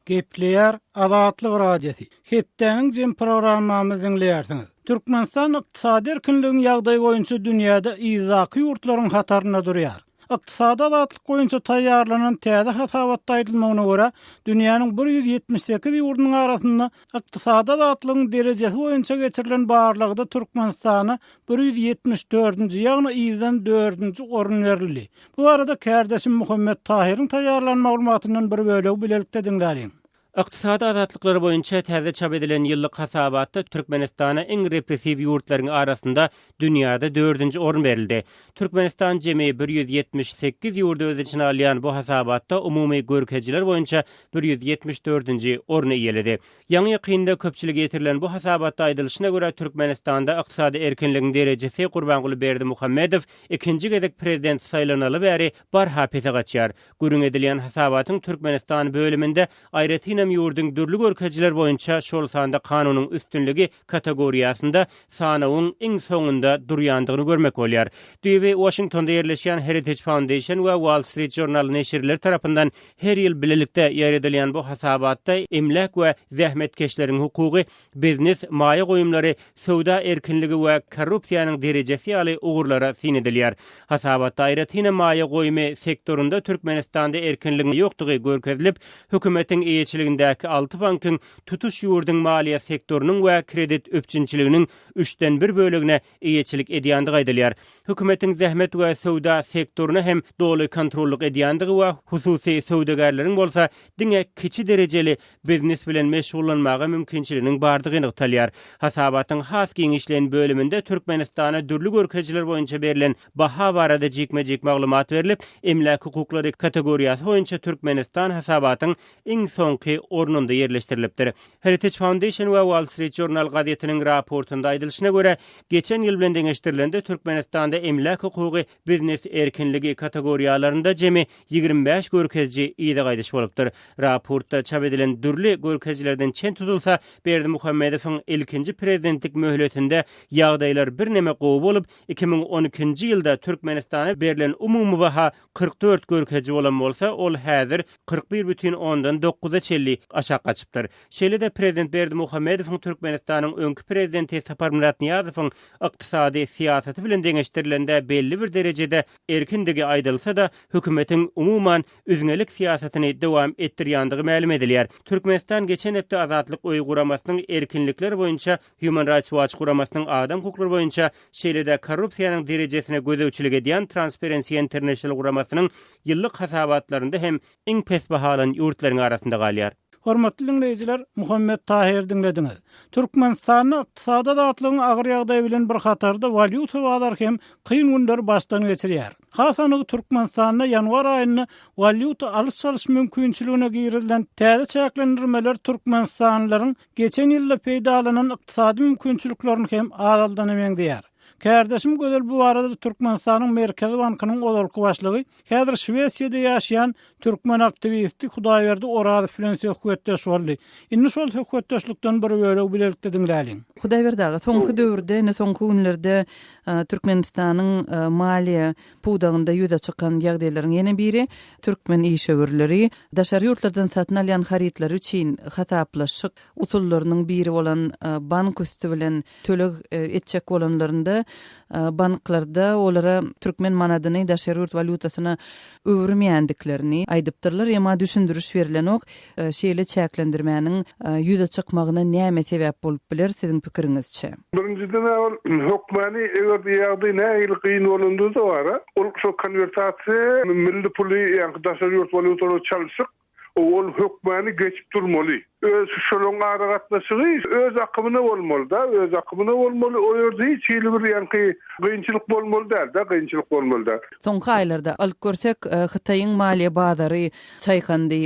Gepleýär Azatlyk Radiosy. Hepdäniň jem programmamyzy diňleýärsiňiz. Türkmenistan ykdysady erkinligiň ýagdaýy boýunça dünýäde yzdaky ýurtlaryň hatarynda durýar. Ykdysady azatlyk boýunça taýýarlanan täze hasabatda aýdylmagyna görä, dünýäniň 178 ýurdunyň arasynda ykdysady azatlygyň derejesi boýunça geçirilen barlagda Türkmenistana 174-nji, ýagny yzdan dördünji orun berildi. Bu barada kärdeşim Muhammet Tahyryň taýýarlan maglumatyndan bir bölegi bilelikde diňläliň. Ykdysady azatlyklary boýunça täze çap edilen ýyllyk hasabatda Türkmenistana iň repressiw ýurtlaryň arasynda dünýäde dördünji orun berildi. Türkmenistan jemi 178 ýurdy öz içine alýan bu hasabatda umumy görkezijiler boýunça 174-nji orny eýeledi. Ýaňy-ýakynda köpçülige ýetirilen bu hasabatda aýdylyşyna görä, Türkmenistanda ykdysady erkinligiň derejesi Gurbanguly Berdimuhamedow ikinji gezek prezident saýlanaly bäri barha pese gaçýar. Gürrüň edilýän hasabatyň Türkmenistan bölüminde aýratynam ýurduň dürli görkezijiler boýunça, şol sanda kanunyň üstünligi kategoriýasynda sanawyň iň soňunda durýandygyny görmek bolýar. Düýbi Waşingtonda ýerleşýän Heritage Foundation we Wall Street Journal neşirleri tarapyndan her ýyl bilelikde ýaýradylýan bu hasabatda emläk we zähmetkeşleriň hukugy, biznes, maýa goýumlary, söwda erkinligi we korrupsiýanyň derejesi ýaly ugurlara syn edilýär. Hasabatda aýratynam maýa goýumy sektorynda Türkmenistanda erkinligiň ýokdugy görkezilip, hökümetiň eýeçiligindäki alty bankyň tutuş ýurduň maliýe sektorynyň we kredit üpjünçiliginiň üçden bir bölegine eýeçilik edýändigi aýdylýar. Hökümetiň zähmet we söwda sektoryna hem doly kontrollyk edýändigi we hususy söwdagärleriň bolsa diňe kiçi derejeli biznes bilen meşgullanmaga mümkinçiliginiň bardygy nygtalýar. Hasabatyň has giňişleýin bölüminde Türkmenistana dürli görkezijiler boýunça berlen baha barada jikme-jik maglumat berlip, emläk hukuklary kategoriýasy boýunça Türkmenistan hasabatyň iň soňky ornunda ýerleşdirilipdir. Heritage Foundation we Wall Street Journal gazetiniň raportynda aýdylyşyna görä, geçen ýyl bilen deňeşdirilende Türkmenistanda emläk hukugy, biznes erkinligi kategoriýalarynda jemi 25 görkeziji yza gaýdyş bolupdyr. Raportda çap edilen dürli görkezijilerden çen tutulsa, Berdimuhamedowyň ilkinji prezidentlik möhletinde ýagdaýlar birneme gowy bolup, 2012-nji ýylda Türkmenistana berlen umumy baha 44 görkeziji bolan bolsa, ol häzir 41 bütin ondan dokuza çenli aşak gaçypdyr. Şeýle-de prezident Berdimuhamedowyň Türkmenistanyň öňki prezidenti Saparmyrat Nyýazowyň ykdysady syýasaty bilen deňeşdirilende belli bir derejede erkindigi aýdylsa-da, hökümetiň umuman üzňelik syýasatyny dowam etdirýändigi mälim edilýär. Türkmenistan geçen hepde Azatlyk öýi guramasynyň erkinlikler boýunça Human Rights Watch guramasynyň adam hukuklary boýunça, şeýle-de korrupsiýanyň derejesine gözegçilik edýän Transparency International guramasynyň ýyllyk hasabatlarynda hem iň pes bahalan ýurtlaryň arasynda galýar. Hormatly diňleýjiler, Muhammet Tahyry diňlediňiz. Türkmenistanda ykdysady azatlygyň agyr ýagdaýy bilen bir hatarda walýuta bazary hem kyn günleri başdan geçirýär. Has anygy Türkmenistanda ýanwar aýynda walýuta alyş-çalyş mümkinçiligine girizilen täze çäklendirmeler türkmenistanlylaryň geçen ýylda peýdalanan ykdysady mümkinçiliklerini hem azaldana meňzeýär. Kärdeşim Gözel bu barada Türkmenistanyň Merkezi bankynyň ozalky başlygy, häzir Şwesiýada ýaşaýan türkmen aktiwisti Hudaýberdi Orazow bilen söhbetdeş boldy. Indi şol söhbetdeşlikden bir bölegi bilelikde diňläliň. Hudaýberdi aga, soňky döwürde, indi soňky günlerde Türkmenistanyň maliýe pudagynda ýüze çykan ýagdaýlaryň ýene biri, türkmen işewürleri daşary ýurtlardan satyn alýan harytlary üçin hasaplaşyk usullarynyň biri bolan bank üsti bilen töleg etjek bolanlarynda banklarda olara türkmen manadyny daşary ýurt walýutasyna öwürmeýändiklerini aýdypdyrlar, emma düşündiriş berilenok. Şeýle çäklendirmäniň ýüze çykmagyna näme sebäp bolup biler siziň pikiriňizçe? Birinjiden-ä ol hökmany eger-de ýagdaý nähili kyn bolanda-da bar-a, ol şo konwertasiýa milli puly ýaňky daşary ýurt walýutalara çalşyk Ol hökmany geçip durmaly. Öz şolaň aragatnaşygy öz akymyna bolmaly-da, öz akymyna bolmaly. O ýerde hiç hili bir ýaňky kynçylyk bolmaly däl-de, kynçylyk bolmaly däl. Soňky aýlarda alyp görsek, Hytaýyň maliýe bazary çaýkandy.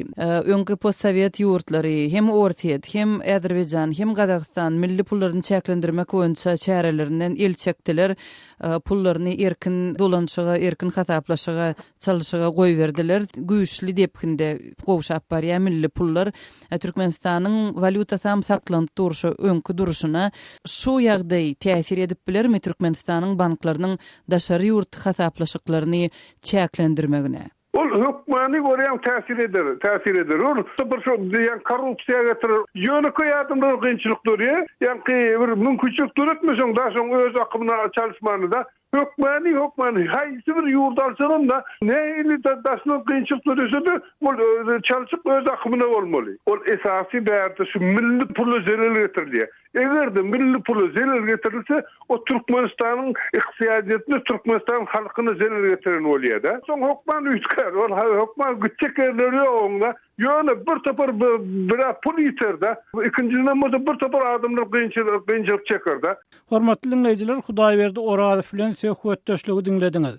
Öňki postsowet ýurtlary, hem Orsýet, hem Azerbaýjan, hem Gazagystan milli pullaryny çäklendirmek boýunça çärelerinden el çekdiler. Pullaryny erkin dolanyşyga, erkin hasaplaşyga, çalyşyga goýberdiler. Güýçli depginde gowşap barýar milli pullar. Türkmenistanyň walýutasam saklanyp dur şo öňki durşuna. Şu ýagdaý täsir edip bilermi Türkmenistanyň banklarynyň daşary ýurt hasaplaşyklaryny çäklendirmegine? Ol hökmany görýäň täsir eder, täsir eder. Ol bir şo diýýän korrupsiýa getirer. Ýönekeý adamlara kynçylyk dörýär. Ýaňky bir mümkinçilik döretmeseň da şoň öz akymyna çalyşmany-da hökmany, hökmany haýsy bir ýurdy alsaňam-da nähili daşyndan kynçylyk dörese-de ol çalşyk öz akymyna bolmaly. Ol esasy bärde şu milli pula zelel getirilýär. Eger-de milli pula zelel getirilse, o Türkmenistanyň ykdysadyýetine, Türkmenistanyň halkyna zelel getiren bolýar-da. Soň hökman üýtgär, ol hökman gitjek ýerleri ýok oň-da. Ýöne bir topar biraz pul ýiter-de, ikinjiden bolsa bir topar adamlar kynçylyk çeker-de. Hormatly diňleýjiler, Hudaýberdi Orazow bilen söhbetdeşligi diňlediňiz.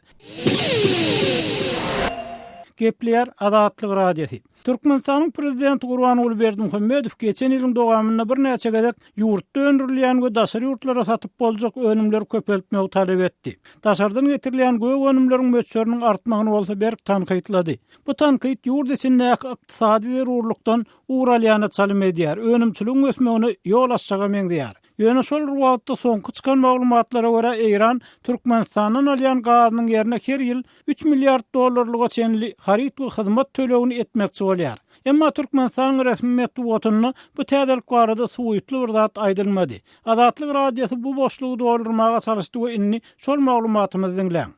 Gepleýär Azatlyk Radiosy. Türkmenistanyň Prezidenti Gurbanguly Berdimuhamedow geçen ýylyň dowamynda birnäçe gezek ýurtda öndürilýän we daşary ýurtlara satyp boljak önümleri köpeltmegi talap etdi. Daşardan getirilýän gök önümleriň möçberiniň artmagyny bolsa berk tankytlady. Bu tankyt ýurt içindäki ykdysady zerurlykdan ugur alýana çalym edýär, önümçiligiň ösmegine ýol açjaga meňzeýär. Ýöne şol bir wagtda soňky çykan maglumatlara görä Eýran Türkmenistandan alýan gazynyň ýerine her ýyl üç milliard dollarlyga çenli haryt we hyzmat tölegini etmekçi bolýar. Emma Türkmenistanyň resmi metbugatynda bu täzelik barada suwytly bir zat aýdylmady. Azatlyk Radiosy bu boşlugy doldurmaga çalyşdy we indi şol maglumatymyzy diňläň.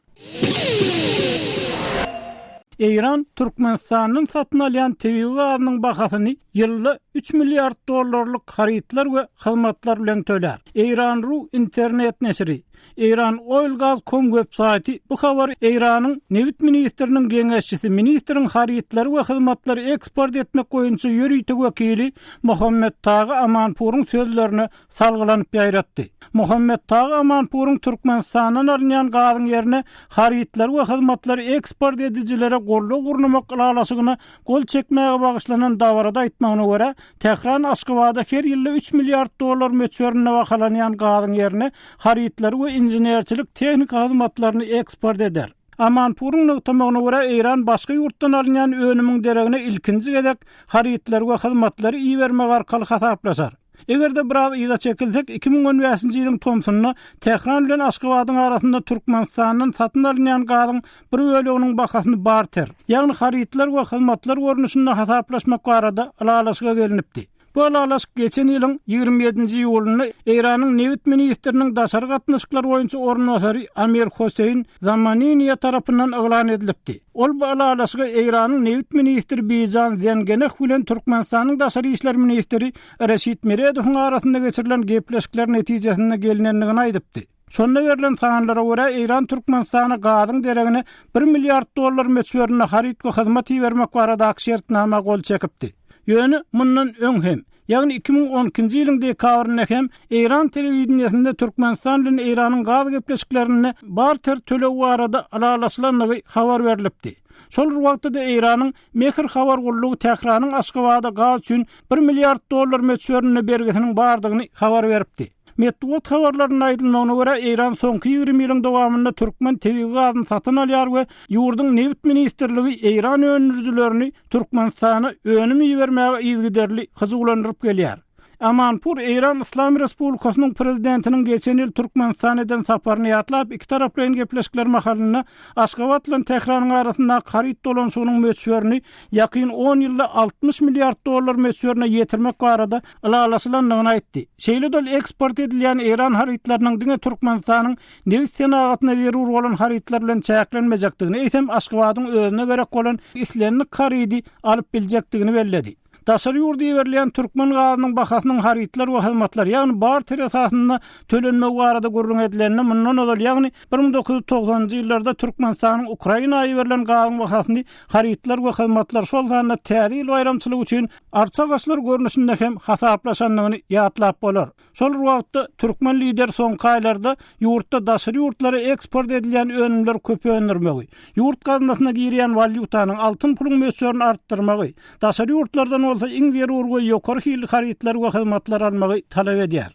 Eýran Türkmenistandan satyn alýan tebigy gazynyň bahasyny ýylda üç milliard dollarlyk harytlar we hyzmatlar bilen tölär. Eýran ru internet neşiri, Eýran Oil Gaz com web saýty bu habary Eýranyň nebit ministriniň geňeşçisi, ministriň harytlary we hyzmatlary eksport etmek boýunça ýörite wekili Mohammed Tagy Amanpuryň sözlerine salgylanyp ýaýratdy. Muhammet Tagy Amanpuryň Türkmenistandan alynýan gazyň ýerine harytlary we hyzmatlary eksport edijilere goldaw gurnamak ylalaşygyna gol çekmäge bagyşlanan dabarada aýtmagyna görä, Tähran Aşgabada her ýylda üç milliard dollar möçberinde bahalanýan gazyň ýerine harytlary we inženerçilik-tehniki hyzmatlaryny eksport eder. Amanpuryň nygtamagyna görä, Eýran başga ýurtdan alynýan önümiň deregine ilkinji gezek harytlary we hyzmatlary ibermek arkaly hasaplaşar. Eger-de biraz yza çekilsek, 2015-nji ýylyň tomsunda Tähran bilen Aşgabadyň arasynda Türkmenistandan satyn alynýan gazyň bir böleginiň bahasyny barter, ýagny harytlar we hyzmatlar görnüşinde hasaplaşmak barada ylalaşyga gelnipdi. Bu ylalaşyk geçen ýylyň 27-nji iýulynda Eýranyň nebit ministriniň daşary gatnaşyklar boýunça orunbasary Amir Hossein Zamaniniýa tarapyndan yglan edilipdi. Ol bu ylalaşyga Eýranyň nebit ministri Bijan Zengeneh bilen Türkmenistanyň daşary işler ministri Reşit Meredowyň arasynda geçirilen gepleşikler netijesinde gelnendigini aýdypdy. Şonda berlen sanlara görä, Eýran Türkmenistana gazyň deregine bir milliard dollar möçberinde haryt we hyzmat ibermek baradaky şertnama gol çekipdi. Ýöne mundan öň hem, ýagny 2012-nji ýylyň dekabrynda hem Eýran telewideniýesinde Türkmenistan bilen Eýranyň gaz gepleşiklerinde barter tölegi barada ylalaşylandygy habar berlipdi. Şol bir wagtda-da Eýranyň Mehr habar gullugy Tähranyň Aşgabada gaz üçin bir milliard dollar möçberinde bergisiniň bardygyny habar beripdi. Metbugat habarlarynda aýdylmagyna görä, Eýran soňky 20 ýylyň dowamynda türkmen tebigy gazyny satyn alýar we ýurduň Nebit ministrligi eýran öndürijilerini Türkmenistana önüm ibermäge yzygiderli hyjuwlandyryp gelýär. Amanpur Eýran Yslam Respublikasynyň Prezidentiniň geçen ýyl Türkmenistana eden saparyny ýatlap, ikitaraplaýyn gepleşikler mahalynda Aşgabat bilen Tähranyň arasyndaky haryt dolanyşygynyň möçberini ýakyn on ýylda 60 milliard dollar möçberine ýetirmek barada ylalaşylandygyny aýtdy. Şeýle-de ol eksport edilýän eýran harytlarynyň diňe Türkmenistanyň nebit senagatyna zerur bolan harytlar bilen çäklenmejekdigini, eýsem Aşgabadyň özüne gerek bolan islendik harydy alyp biljekdigini belledi. Daşary ýurda iberilýän türkmen gazynyň bahasynyň harytlar we hyzmatlar, ýagny barter esasynda tölenmegi barada gürrüň edilende, mundan ozal, ýagny 1990-njy ýyllarda Türkmenistanyň Ukraina iberilen gazyň bahasyny harytlar we hyzmatlar, şol sanda Täze ýyl baýramçylygy üçin arça agaçlar görnüşinde hem hasaplaşandygyny ýatlap bolar. Şol bir wagtda, türkmen Lideri soňky aýlarda ýurtda daşary ýurtlara eksport edilýän önümleri köp öndürmegi, ýurt gaznasyna girýän walýutanyň, altyn puluň möçberini artdyrmagy, daşary ýurtlardan bolsa iň zerur we ýokary hilli harytlary we hyzmatlary almagy talap edýär.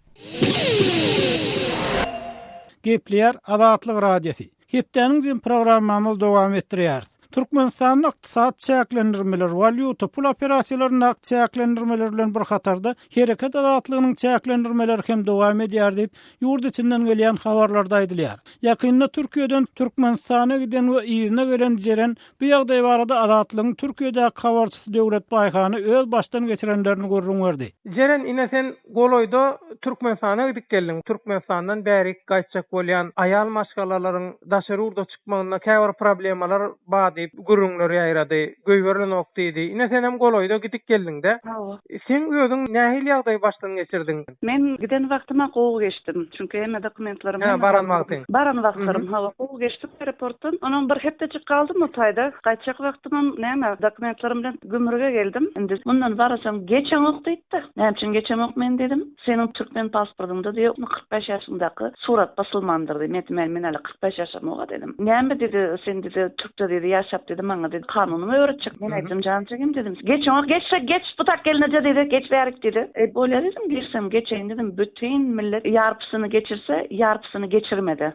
Gepleýär Azatlyk Radiosy. Hepdäniň jemi programmamyzy dowam etdirýäris. Türkmenistanda ykdysady çäklendirmeler, walýuta, pul operasiýalaryndaky çäklendirmeler bilen bir hatarda hereket azatlygynyň çäklendirmeleri hem dowam edýär diýip, ýurt içinden gelýän habarlarda aýdylýar. Ýakynda Türkiýeden Türkmenistana giden we yzyna gelen Jeren bu ýagdaý barada Azatlygyň Türkiýedäki habarçysy Döwlet Baýhana öz başdan geçirenlerini gürrüň berdi. Jeren, ine sen golaýda Türkmenistana gidip geldiň. Türkmenistandan bärik gaýtjak bolýan aýal maşgalalaryň daşary ýurda çykmagynda käbir problemalar bar diýip gürrüňler ýaýrady. Goýberilenok diýdi. Ine senem golaýda gidip geldiňdä. Hawa. Seň özüň nähili ýagdaýy başdan geçirdiň? Men giden wagtym-a gowy geçdim. Çünki hemme dokumentlerim Hä, baran wagtyň. Baran wagtlarym, hawa, gowy geçdim aeroportdan. Onam bir hepdejik galdym o taýda. Gaýtjak wagtymam näme, dokumentlerim bilen gümrüge geldim. Indi mundan barasaň geçeňok diýdi-de. Näme üçin geçemok men diýdim. Seniň türkmen pasportyňda diýýär, 45 ýaşyňdaky surat basylmandyr diýdi. Men aýtdym, men hali 45 ýaşamok-a diýdim. Näme diýdi, sen diýdi, türkde diýdi, ýaşap diýdi, maňa diýdi, kanunymy öwretjek. Men aýtdym, jan jigim diýdim, geçeňok, geçse geç, bu tak gelneje diýdi, geç bärik diýdi. E, bolýa diýdim, girsem geçeýin diýdim, bütin millet ýarpysyny geçirse, ýarpysyny geçirmedi.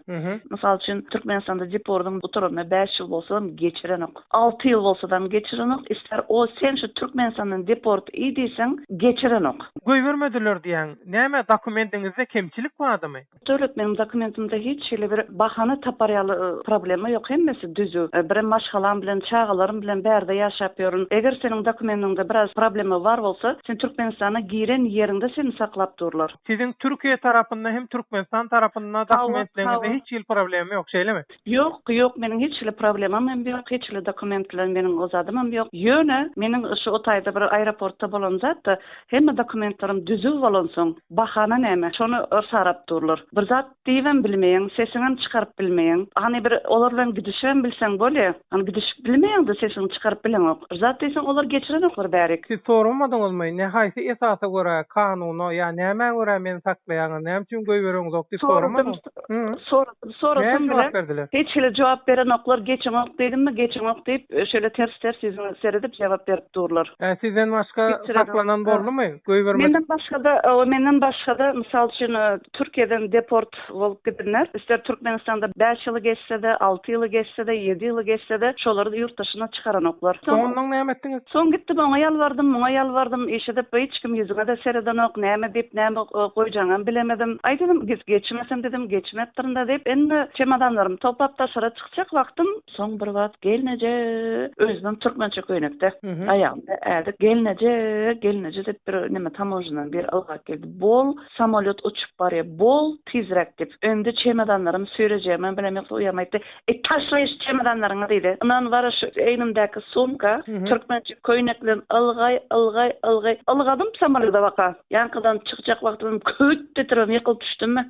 Mysal üçin, Türkmenistanda depordyň gutaranyna bäş ýyl bolsadam geçirenok. Alty ýyl bolsadam geçirenok, ister o sen şu Türkmenistandan deport i diýseň geçirenok. Goýbermediler diýýäň, näme dokumendiňizde kemçilik bardymy? Döwlet meniň dokumentimde hiç hili bir bahana tapar ýaly problema ýok hemmesi düzüw. Birem maşgalam bilen çagalarym bilen bärde ýaşap ýörün. Eger seniň dokumendiňde biraz problema bar bolsa sen Türkmenistana giren ýeriňde seni saklap durlar. Siziň Türkiýe tarapynda hem Türkmenistan tarapynda dokumentleriňizde hiç hili problema ýok şeýlemi? Ýok, ýok, meniň hiç hili problemam hem ýok, hiç hili dokument bilen meniň o zadymam ýok. Ýöne meniň şu o taýda bir aeroportda bolan zat-da, hemme dokumentlerim düzüw bolansoň, bahana näme, şony yrsarap durlar. Bir zat diýibem bilmeýäň, sesiňem çykaryp bilmeýäň. Hany bir olar bilen gidişibem bilseň bolýa. Hany gidişip bilmeýäň-de sesiňi çykaryp bileňok. Bir zat diýseň olar geçirenoklar bärik. Siz soramadyňyzmy, ne haýsy esasa görä, kanuna ýa nämä görä meni saklaýaňyz, näme üçin goýbereňzok diýip Soradym, soramadyňyz? Soradym, sorasam Näme bile jogap berdiler? hiç hili jogap berenoklar, geçeňok diýdimmi, geçeňok diýip, şeýle ters-ters ýüzüňe seredip jogap berip durlar. Ä, sizden başga Geçirenok. saklanan boldumy? Goýbermedik. Menden başga-da, menden başga-da, mysal üçin, Türkiýeden deport bolup gidenler, ister Türkmenistanda bäş ýyly geçse-de, alty ýyly geçse-de, ýedi ýyly geçse-de, şolary ýurt daşyna çykaranoklar. Soň onnoň näme etdiňiz? Soň gitdim oňa ýalbardym, muňa ýalbardym, iş edip hiç kim ýüzüňe-de seredenok, näme diýip, näme goýjaňam bilemedim. Aý diýdim, geçmesem diýdim, geçmepdirin-dä diýip, indi çemodanlarymy toplap daşara çykjak wagtym, soň bir wagt gelneje, özümem türkmençe köýnekde, aýagymda ädik, gelneje, gelneje diýip bir neme tamožnyadan biri ylgap geldi, bol, samolýot uçup barýar, bol tizräk diýip, indi çemodanlarymy süýrejegimem bilemok, uýam aýtdy, E taşlaý şu çemodanlaryňy diýdi. Ynan wara şu egnimdäki sumka, türkmençe köýnek bilen ylgaý, ylgaý, ylgaý. Ylgadym samolýoda baka. Ýaňkydan çykjak wagtymam küt etiribem ýykylyp düşdüm-me.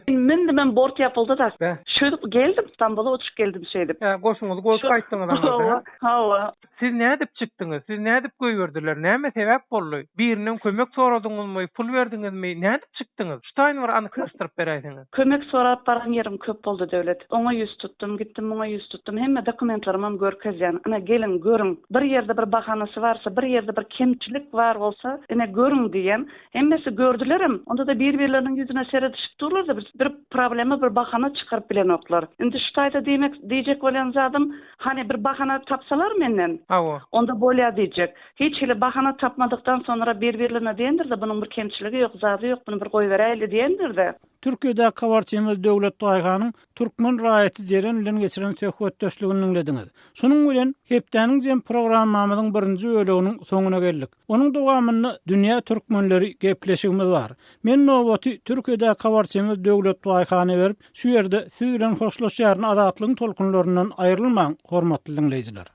Mündümem bort ýapyldy-da. Şöýdüp geldim, Stambula uçup geldim şeýdip. Hä, goşuňyzy goýup gaýtdyňyz aňyrda, hä? Hawa. Siz nädip çykdyňyz? Sizi nädip goýberdiler? Näme sebäp boldy? Birinden kömek soradyňyzmy? Pul berdiňizmi? Nädip çykdyňyz? Şu taýyny bir anyklaşdyryp beräýseňiz. Kömek sorap baran ýerim köp boldy Döwlet. Oňa ýüz tutdum, gitdim muňa ýüz tutdum. Hemme dokumentlerimem görkezýän. Ine geliň, görüň. Bir ýerde bir bahanasy barsa, bir ýerde bir kemçilik bar bolsa, ine görüň diýýän. Hemmesi gördülerem. Onda-da bir-birleriniň ýüzüne seredişip durlar-da, bir problema, bir bahana çykaryp bilenoklar. Indi şu taýda diýmek, diýjek bolýan zadym, Hany bir bahana tapsalar menden. Hawa. Onda bolýa diýjek. Hiç hili bahana tapmadykdan sonra bir-birlerine diýendir-de bunuň bir kemçiligi ýok, zady ýok, buny bir goýberäýeli diýendir-de. Türkiýedäki habarçymyz Döwlet Daýhanyň türkmen raýaty Jeren bilen geçiren söhbetdeşligini diňlediňiz. Şunuň bilen, Hepdäniň jemi programmamyzyň birinji böleginiň soňuna geldik. Onuň dowamynda Dünýä türkmenleri gepleşigimiz bar. Men nobaty Türkiýedäki habarçymyz Döwlet Baýhana berip, şu ýerde siz bilen hoşlaşýaryn Azatlygyň tolkunlaryndan aýrylmaň, hormatly diňleýjiler.